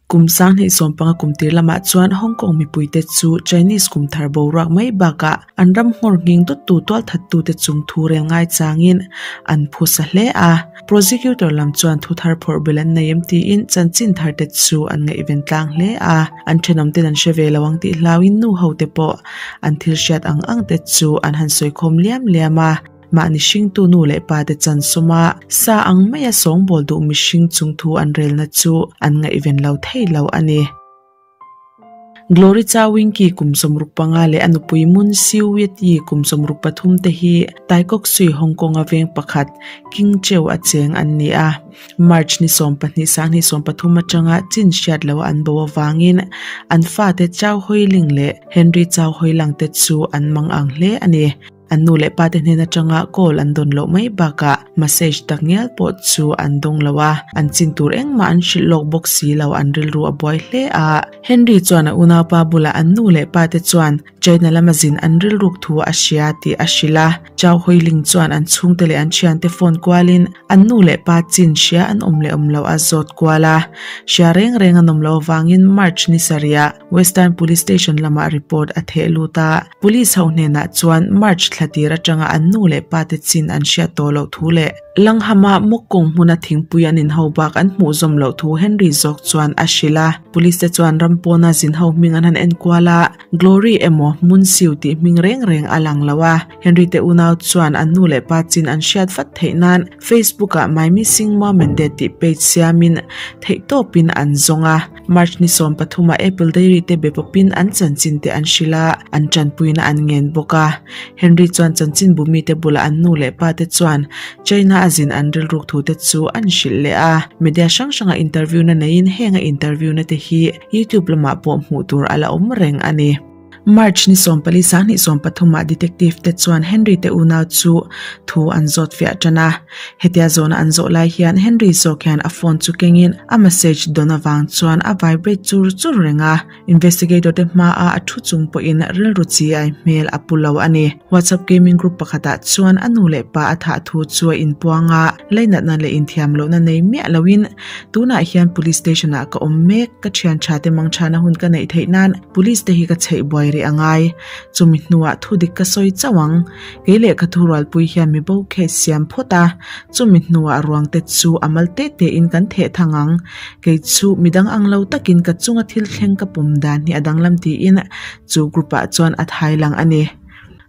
Kum 2015 kum tir lamah chuan Hong Kong mipuite chu Chinese kum thar boruak mai bakah an ram nghawr nghing dawttu tualthattute chung thu rel ngaichangin an phusa hle a. Prosecutor lam chuan thu thar phawrh belh an nei em tiin chanchin tharte chu an ngaihven tlang hle a. An thenawmten an hre ve lo ang tih hlauin nu hote pawh an thil hriat ang ang te chu an han sawikhawm liam liam a. Mahni hringtu nu leh pa te chan sawma sa ang maia sawngbawl duh mihring chung thu an relna chu an ngaihven lo thei lo a ni. Glory Chau Wing-ki kum 65 leh a nupui Mun Siu Yet-yi kum 63 te hi Taikok Sui Hong Kong-a veng pakhat King Cheu a cheng an ni a. March ni 12 2013 atanga chin hriat loa an bo avangin an fate Chau Hoi Ling leh Henry Chau Hoi Lang te chu an mang ang hle a ni. An nu leh pa te hnen atanga call an dawn loh mai bakah message tak ngial pawh chu an dawng lo a, an chin tur engmah an hrilh lawk bawk si lo, an rilru a buai hle a. Henry chuan a unaupa bulah an nu leh pa te chuan China lama zin an rilruk thu a hria tih a hrilh a. Chau Huiling chuan an chhungte leh an thiante phone kualin an nu leh pa chin hria an awm leh awm loh a zawt kual a. Hria reng reng an awm loh avangin March ni sarihah Western Police Station lamah report a theh lut a. Police ho hnenah chuan March thla tir atanga an nu leh pa te chin an hriat tawh loh thu leh Langhama Mawkkawng hmuna thingpui an inho bak an hmuh zawm loh thu Henry zawk chuan a hrilh a. Police te chuan ram pawna zin ho hming an han enkual a, Glory emaw Munsiu tih hming reng reng a lang lo a. Henry te unau chuan an nu leh pa chin an hriat vat theih nan Facebook ah My Missing Mom and Dad tih page siamin theihtawpin an zawng a. March ni 13 ah Apple Dairy te be pawpin an chanchin te an hrilh a, an tanpuina an ngen bawk a. Henry chuan chanchinbu mite bulah an nu leh pa te chuan China a zin an rilruk thu te chu an hrilh leh a. Media hrang hranga interview na neiin heng a interview na te hi YouTube lamah pawh hmuh tur a la awm reng a ni. March ni 14 2013 ah detective te chuan Henry te unau chu thu an zawt fiah tan a. Hetia zawhna an zawh lai hian Henry zawk hian a phone chu kengin a message dawn avang chuan a vibrate chur chur reng a. Investigator te hmaa a thu chung pawhin rilru chi ai hmel a pu lo a ni. WhatsApp gaming group pakhatah chuan a nu leh pa a thah thu chu a inpuang a, leinatna leh inthiam lohna nei miah loin tunah hian police station ah ka awm mek, ka thian tha te mangthana hun ka neih theih nan police te hi ka chheih buai rih a ngai. Chumi hnuah thu dik ka sawi chauh ang. Kei leh ka thurualpui hian mi bo case siam phawt a, chumi hnuah ruang te chu a mal te te in kan theh thang ang. Kei chu midang ang lo takin ka chunga thil thleng ka pawm dan hi a danglam tiin chu group ah chuan a thai lang a ni.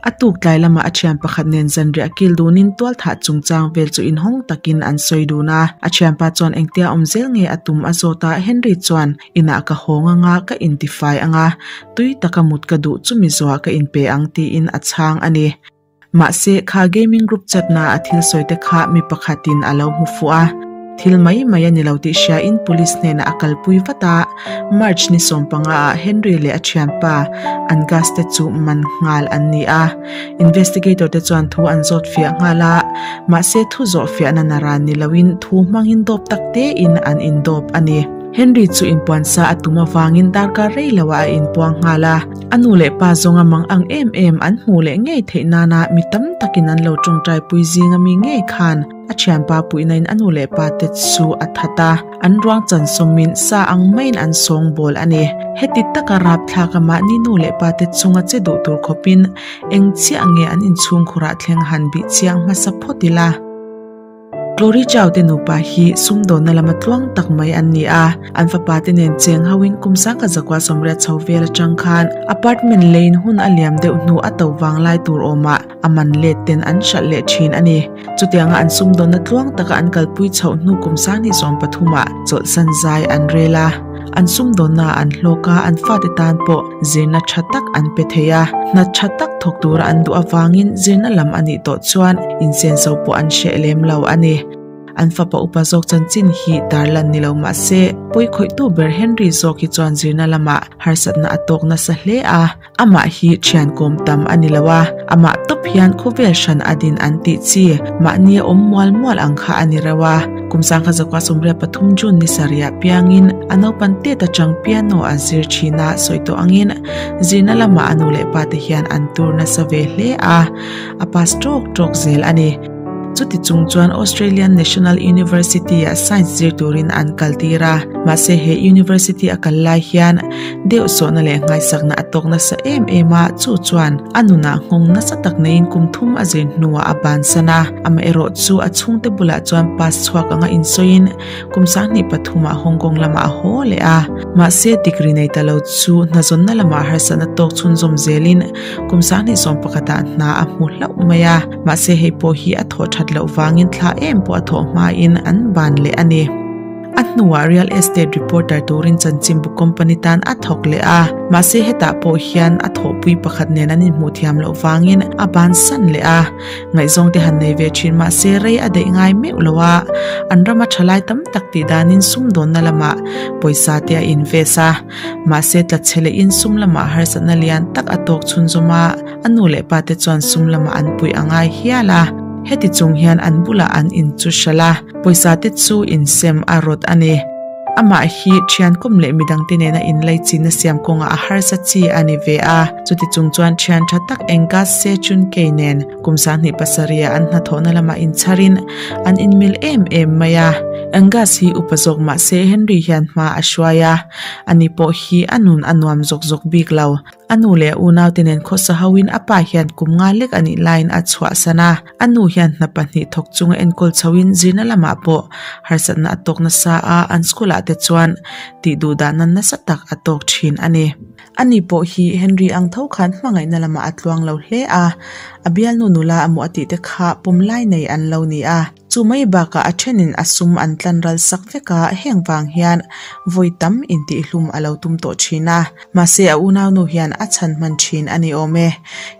A tuk tlai lamah a thian pakhat nen zanriah kil dunin tualthah chungchang vel chu inhawng takin an sawi dun a. A thianpa chuan engtia awm zel nge a tum a zawt a, Henry chuan, Inah ka hawng anga ka intifai anga, tui taka mut ka duh chumi zawhah ka inpe ang tiin a chhang a ni. Mahse, kha gaming group chatna a thil sawi te kha mi pakhatin a lo hmu fuh a. Thil mai mai a ni lo tih hriain police hnenah a kalpui vat a, March ni 15 ah Henry leh a thianpa Angus te chu man nghal an ni a. Investigator te chuan thu an zawt fiah nghal a, mahse thu zawh fiahna naran ni loin thu hmangin dawp tak tein an indawp a ni. Henry chu inpuansa a tum avangin darkar rei loah a inpuang nghal a. A nu leh pa zawnga mang ang em em an hmuh leh ngei theih nana mi tam takin an lo tawngtaipui zinga mi ngei khan a thianpa puihnain a nu leh pa te chu a that a, an ruang chan sawmin sa ang maiin an sawng bawl a ni. Heti taka rapthlak a mahni nu leh pa te chunga che duh tur khawpin eng chiah nge an inchhungkhurah thleng han bih chiang hmasa phawt ila. Glory Chau te nupa hi sumdawnna lama tluang tak mai an ni a, an fapa te nen cheng hoin kum sangkhat zakua sawmriat chho vel atang khan apartment leiin hun a liam deuh hnu a to vanglai tur awmah a man let ten an hralh leh thin a ni. Chutianga an sumdawnna tluang taka an kalpui chhoh hnu kum sanghnih 13 ah chawlhsan zai an rel a. An sumdawnna ah an hlawk a, an fate tan pawh zirna tha tak an pe thei a. Hna tha tak thawk tura an duh avangin zirna lam a nih tawh chuan insenso pawh an hreh lem lo a ni. An fapa upa zawk chanchin hi tarlan ni lo mah se, pawikhawihtu ber Henry zawk hi chuan zirna lamah harsatna a tawk nasa hle a. Amah hi thian kawm tam a ni lo a, amah tawp hian khawvel hran a din an tih chi, mahni a awm mual mual ang kha a ni reuh a. Kum 1933 June ni sarihah piangin a naupan tet atang piano a zir thin a, sawi tawh angin zirna lamah a nu leh pa te hian an tur nasa ve hle a, a pass tawk tawk zel a ni. Chuti chung chuan Australian National University-ah Science zir turin an kaltir a, mahse he University a kal lai hian deuhsawhna leh nghaisakna a tawk nasa em em a, chu chuan a nunah nghawng nasa tak neiin kum thum a zir hnuah a bansan a, amaherawh chu a chhungte bulah chuan pass chhuak anga insawiin kum 23 ah Hong Kong lamah a haw leh a, mahse degree nei ta lo chu hnazawnna lamah harsatna tawk chhunzawm zelin kum 21 ah hna a hmu hlauh mai a, mahse hei pawh hi a thawh that loh vangin thla em pawh a thawh hmain an ban leh a ni. A hnuah real estate reporter turin chanchinbu company tan a thawk leh a, mahse hetah pawh hian a thawhpui pakhat nen an inhmuh thiam loh vangin a bansan leh a. Ngaihzawng te han nei ve thin mahse rei a daih ngai meuh lo a, an rama thalai tam tak tih danin sumdawnna lamah pawisa te a invest a, mahse tlatchhe lehin sum lamah harsatna lian tak a tawk chhunzawm a, a nu leh pa te chuan sum lamah an puih a ngai hial a, heti chung hian an bulah an inchu hralh a, pawisa te chu insem a rawt a ni. Amah hi thian kawm leh midangte nena inlaichinna siam kawngah a harsa chi a ni ve a. Chuti chung chuan thian tha tak Angus Se Chun Kei nen kum 27 ah an hnathawhna lamah inchharin an inmil em em mai a. Angus hi upa zawk mah se Henry hian hma a hruai a, ani pawh hi a nun a nuam zawk zawk bik lo. A nu leh a unaute nen khawsa hoin a pa hian kum nga lek a nih laiin a chhuahsan a, a nu hian hna pahnih thawk chunga enkawl chhoin zirna lamah pawh harsatna a tawk nasa a, an school ah te chuan tih duh dahna nasa tak a tawk thin a ni. Ani pawh hi Henry ang tho khan hmangaihna lamah a tluang lo hle a, a bialnu nula amaw a tih te kha pawm lai nei an lo ni a. Chu mai bakah a thenin a sum an tlan ral sak vek a, heng vang hian vawi tam intihhlum a lo tum tawh thin a. Mahse a unaunu hian a chhan hman thin a ni awm e.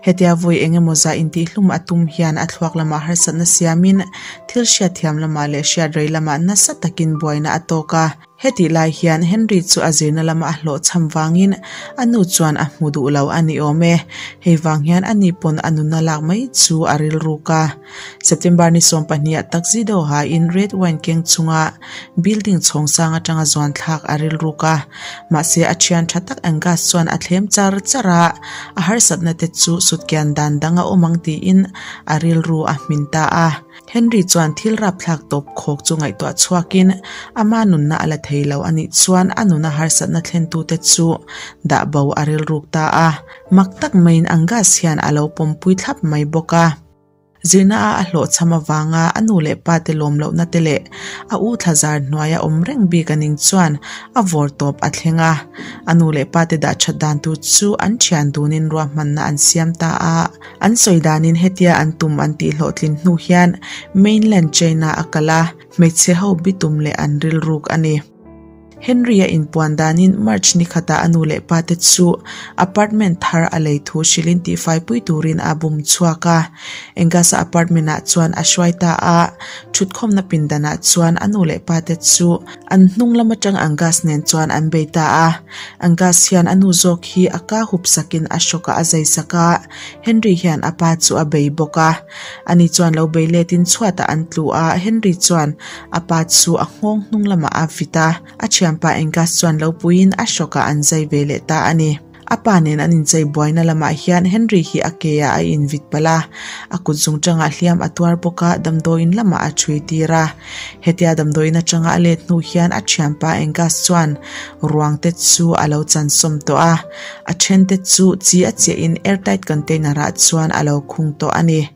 Hetia vawi eng emaw zah intihhlum a tum hian a thluak lamah harsatna siamin thil hriatthiam lamah leh hriat rei lamah nasa takin buaina a tawk a. Hetih lai hian Henry chu a zirna lama a hlawhchham vangin a nu chuan a hmu duh lo a ni awm e. Hei vang hian ani pawn a nunna lak mai chu a rilruk a. September ni 20 ah taxi deuha in red wine keng chunga building chhawng sang atanga zuan thlak a rilruk a. Mahse a thian tha tak Angus chuan a thlem char char a, a harsatna te chu sutkian dan dang a awm ang tiin a rilru a hmin ta a. Henry chuan thil rapthlak tawp khawk chu ngaihtuah chhuakin ama nunna a la thei lo a nih chuan a nuna harsatna thlentute chu dah bo a rilruk ta a. Mak tak maiin Angus hian a lo pawmpui thlap mai bawk a. Zirna a a hlawhchham avanga a nu leh pa te lawm lohna te leh a u thlazar hnuaia awm reng bik a ning chuan a vawr tawp a thleng a. A nu leh pa te dah that dan tur chu an thian dunin ruahmanna an siam ta a. An sawi danin hetia an tum an tih hlawhtlin hnu hian mainland China a kal a, hmeichhe ho bitum leh an rilruk a ni. Henry-a inpuan danin March ni khatah a nu leh pa te chu apartment thar a lei thu hrilhin tihfaipui turin a bum chhuak a. Angus-a apartment-ah chuan a hruai ta a, thutkhawmna pindanah chuan a nu leh pa te chu An hnung lam atang Angus nen chuan an bei ta a. Angus hian a nu zawk hi a ka hup sakin a hrawkah a zai sak a, Henry hian a pa chu a bei bawk a. Ani chuan lo bei letin chhuatah an tlu a, Henry chuan a pa chu a nghawng hnung lamah a vit a, a thianpa Angus chuan lo puiin a hrawkah an zai ve leh ta a ni. A pa nen an inchei buaina lamah hian Henry hi a ke ah a invit palh a, a kut zung tangah hliam a tuar bawk a, damdawiin lamah a thui tir a. Hetia damdawiin atanga a let hnu hian a thianpa Angus chuan ruang te chu a lo chansawm tawh a, a then te chu chi a chiahin airtight container ah chuan a lo khung tawh a ni.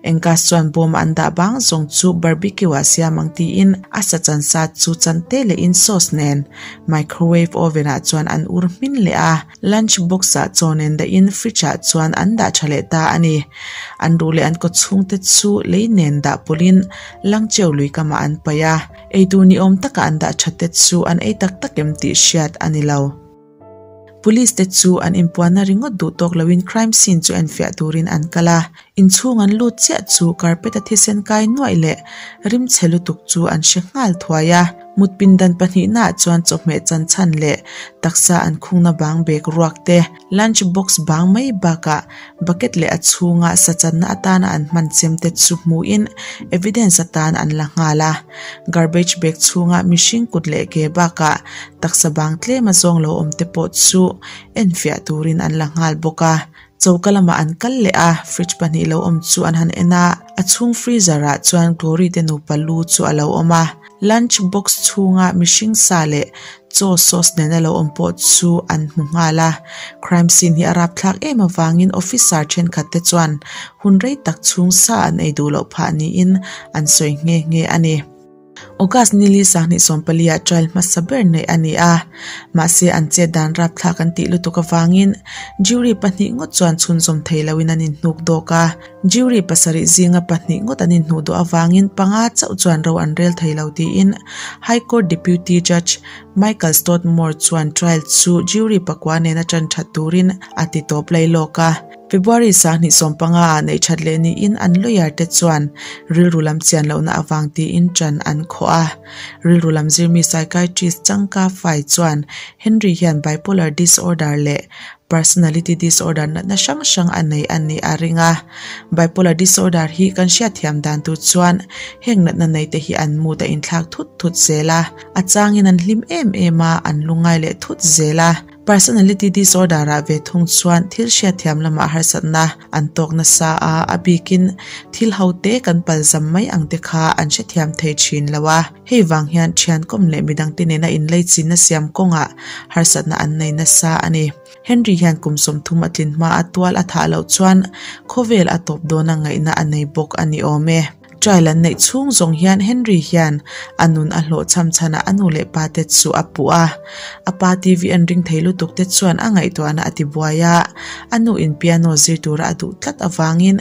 Angus chuan bawm an dah bang zawng chu barbecue ah siam ang tiin a sa chan sa chu chan te lehin sauce nen microwave oven ah chuan an ur hmin leh a, lunch box ah chaw nen dahin fridge ah chuan an dah tha leh ta a ni. An ruh leh an kaw chhung te chu lei nen dah pawlhin langcheu lui kamah an paih a, eitur ni awm taka an dah tha te chu an ei tak tak em tih hriat a ni lo. Police te chu an inpuanna ringawt duh tawk loin crime scene chu enfiah turin an kal a, inchhung an lut chiah chu carpet a thisen kai nuaih leh rimchhe lutuk chu an hre nghal thuai a. Mut pindan pahnihnaah chuan chawhmeh chan chhan leh taksa an khungna bang bag ruak te, lunch box bang mai bakah bucket leh a chhunga sa channa atana an hman chem te chu hmuhin evidence atan an la nghal a. Garbage bag chhunga mihring kut leh ke bakah taksa bang tlem a zawng lo awm te pawh chu enfiah turin an la nghal bawk a. Choka lamah an kal leh a, fridge pahnih lo awm chu an han en a, a chhung freezer ah chuan Glory te nupa lu chu a lo awm a, lunch box chhunga mihring sa leh chaw sauce nena lo awm pawh chu an hmu nghal a, crime scene hi a rapthlak em avangin officer thenkhat te chuan hun rei tak chhung sa an ei duh loh phah niin an sawi nghe nghe a ni. August nili 2014 ah trial hmasa ber neih a ni a, mahse an chet dan rapthlak an tih lutuk avangin jury pahnih ngawt chuan chhunzawm thei loin an inhnuk dawk a, jury pasarih zinga pahnih ngawt an inhnuh duh avangin panga chauh chuan ro an rel thei lo tiin High Court Deputy Judge Michael Stodmore chuan trial chu jury pakua nena tan that turin a ti tawp lai lawk a. February 2015 ah neih that leh niin an lawyer te chuan rilru lam chian lohna avang tiin tan an khawh a. Rilru lam zirmi psychiatrist Changka Fai chuan Henry hian bipolar disorder leh personality disorder natna hrang hrang a nei a nih a ring a. Bipolar disorder hi kan hriatthiam dan tur chuan heng natna nei te hi an mood a inthlak thut thut zel a, a changin an hlim em em a, an lungngai leh thut zel a. Personality disorder ah ve thung chuan thil hriatthiam lamah harsatna an tawk nasa a, a bikin thil ho te kan pal zam mai ang te kha an hrethiam thei thin lo a. Hei vang hian thian kawm leh midang te nena inlei chinna siam kawngah harsatna an nei nasa a ni. Henry hian kum 30 a tlin hma a tual a thah loh chuan khawvel a tawp dawna ngaihna a nei bawk a ni awm e. Trial an neih chhung zawng hian Henry hian a nun a hlawh cham chhanah a nu leh pa te chu a puh a. A pa TV an ring thei lutuk te chuan a ngaihtuahna a ti buai a, a nu in piano zir tura a duh tlat avangin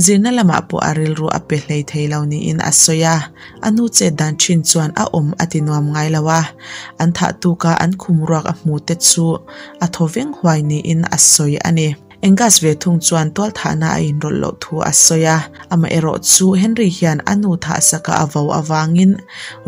zirna lamah pawh a rilru a pe hlei thei lo niin a sawi a. A nu chet dan thin chuan a awm a ti nuam ngai lo a, an thah tuka an khum ruak a hmu te chu a thaw veng huai niin a sawi a ni. Angus ve thung chuan tual thahna a inrawlh loh thu a sawi a, amaherawh chu Henry hian a nu thah saka a vo avangin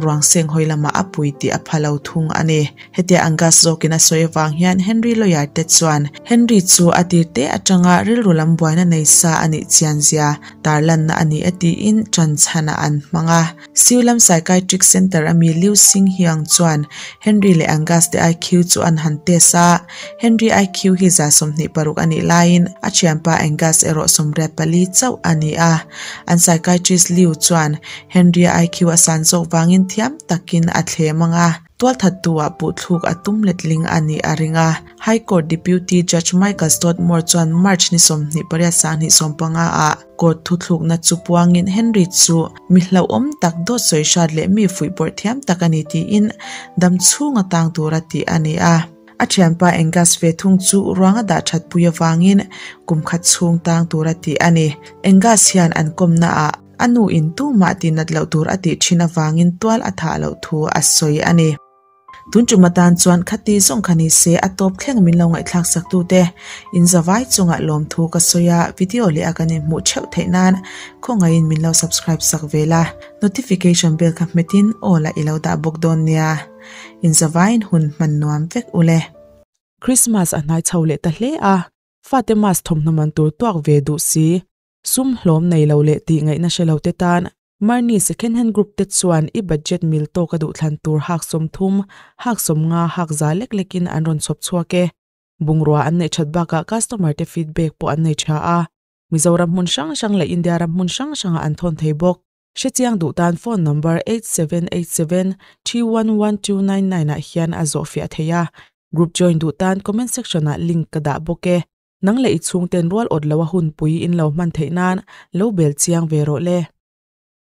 ruang seng hawi lamah a pui tih a pha lo thung a ni. Hetia Angus zawkin a sawi avang hian Henry lawyer te chuan Henry chu a tir te atanga rilru lam buaina nei sa a nih chian zia tarlanna a ni a tiin tan chhanah an hmang a. Siu lam Psychiatric Centre ami Liu Sing Hiang chuan Henry leh Angus te IQ chu an han test a, Henry IQ hi 26 a nih laiin a thianpa Angus erawh 84 chauh a ni a. An psychiatrist Liu chuan Henry IQ a san zawk vangin thiam takin a thlem ang a, tual thattu ah puhthluk a tum letling a nih a ring a. High Court Deputy Judge Michael Stodmore chuan March ni 28 2015 ah court thuthlukna chu puangin Henry chu mi hlauhawm tak dawt sawi hrat leh mi fuihpawrh thiam tak a ni tiin dam chhung atang tura tih a ni a. A thianpa Angus ve thung chu ruanga dah that pui awangin kum khat chhung tang tura tih a ni. Angus hian an kawmna ah a nu in tu mah ti nat loh tur a tih thin awangin tual a thah loh thu a sawi a ni. Tun tum atan chuan khati zawng kha ni se a tawp thleng min lo ngaihthlak sak tu te in zawai chungah lawm thu ka sawi a, video leh a kan inhmuh theuh theih nan khawngaihin min lo subscribe sak ve la, notification bell kha hmetin aw la i lo dah bawk dawn nia. In zawaiin hun hman nuam vek ule. Christmas a hnai chho leh ta hle a, fate mas thawmhnaw man tur tuak ve duh si, sum hlawm nei lo leh tih ngaihna hre lo te tan Marni second hand group te chuan i budget mil tawk a duh thlan tur hak 30, hak 50, hak za lek lekin an rawn chhawp chhuak e. Bungrua an nei that bakah customer te feedback pawh an nei tha a. Mizoram hmun hrang hrang leh India ram hmun hrang hrangah an thawn thei bawk. Hrechiang duh tan phone number 8787 311299 ah hian a zawh fiah thei a. Group join duh tan comment section ah link ka dah bawk e. Nang leh i chhung ten rual awt lo a hun pui in lo hman theih nan lo bel chiang ve rawh le.